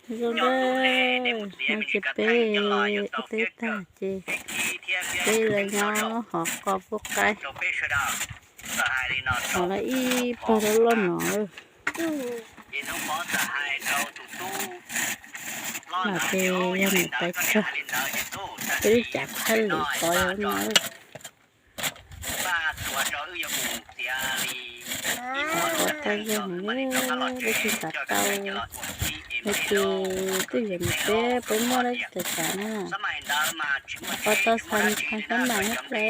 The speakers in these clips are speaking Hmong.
Zoo na, no ces peb ua teb tag ces peb los nyob hauv qo pub qaib. Hauv lawv ib pawg loj loj no. Mas ces yog niam tais tso peb lub cav thaij lwm tod no. Ua tau zoo li, lub tsis xav tau, nws ces twb yuav mus peb puas muaj lub cav cav na. Ua tau xa ntshai xab mam nyob ple.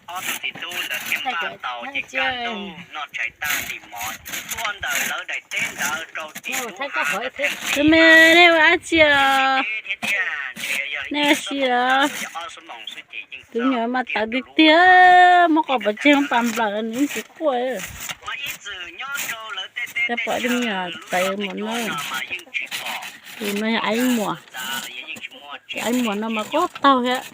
Ob tug txiv tub ntawd thiaj npaj tau ces kaj ntug noj tshais tag ntim mov tuaj ntawm lawv daim teb ntawd rau tim lub hav. Tus me nej ua dab tsi os? Nej ua si los? Tus me nyuam mas tawv tiag tiag, muab qos pov tseg muab pas nplawm nws yeej tsis quaj. Peb pom tus me nyuam tawv mus no. Tus no yog Aib Muas. Aib Muas no mas quaj taug thiab.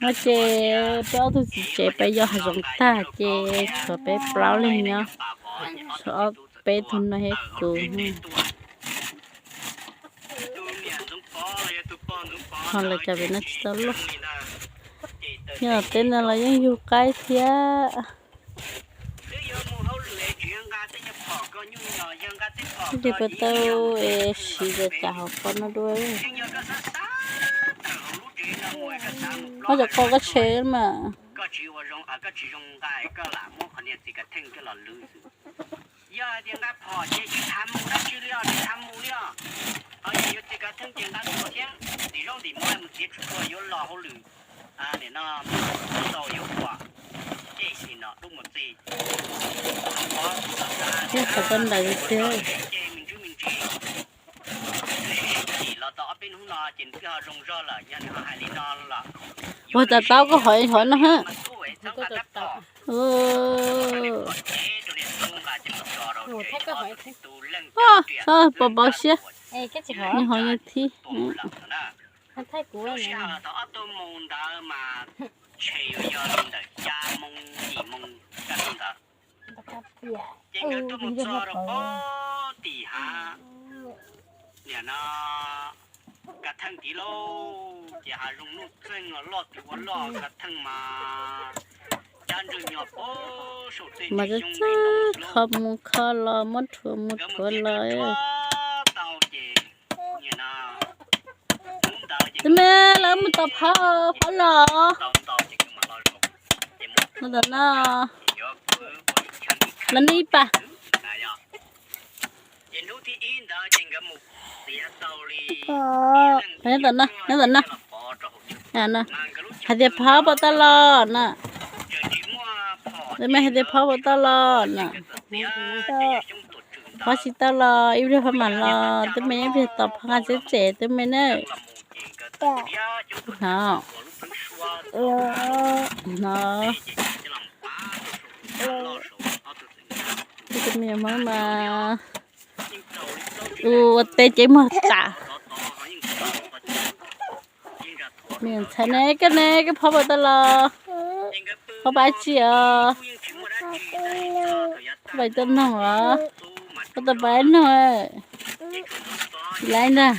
No ces peb ob tug txiv tsev peb yos hav zoov tag ces tshuav peb plaub leeg nyob, tshuav ob peb tug no thiab kuv. Ho lawv cov pem no tsis tau luaj. Nyob teb no los yeej yug qaib thiab. Twb puas tau siv zam tsam hauv qo no dua. Muab cov qo koj tshem mas. Yog hais tias nqa phom ces tsis tas mus dab tsi li os, tsis tas mus li os. Ho yog yuav txiv kav theej ces nqa tuag thiab, ntim zaub ntim mov mus txiav tsis tuag yuav los hauj lwm. Nim no tau yuav ua, ces sim no dub mus txi. Ub, qhov koj ntais tiag. Ces me ntsis me ntsis, sim los tau ob peb hnub no ces nws twb ho zoo zog lawm, yog nws ho hais li no los. Ua tas tau koj hov hov no ha. Pom pom siab. Nws ho nws thib. Lub sij hawm thaum ob tug mus ntawd mas ntshe yuav yog li ntawm xya moo yim moo kaj ntug ntawd. Ces nkawd tuaj mus txog rau pob tim hav, nim no kav theej tid lauj, ces hav zoov nuj txeeg los loj twg ua loj kav theej mas cab ntswg nyo pob saum tej mas txawj kho mus kho los muab rhuav mus rhuav los. Tau ces nim no Twb me lawv mus tom phab, phab los. No tom no, los nej ib pas. Nyob tom no, nyob tom no. Hais tias phab puas tau los na. Twb me hais tias phab puas tau los na. Phab tsis tau los ib pliag phab mam los, twb me ib pliag tos phab nqa txeb tsem twb me na. No, no, twb me Hmoob mas ua teb ces muag tas. Me ntxhais ne, koj ne, koj phab puas tau los? Phab pab tsi os? Phab pab tau noog os? Phab tau pab noog. Tsis laib ntag.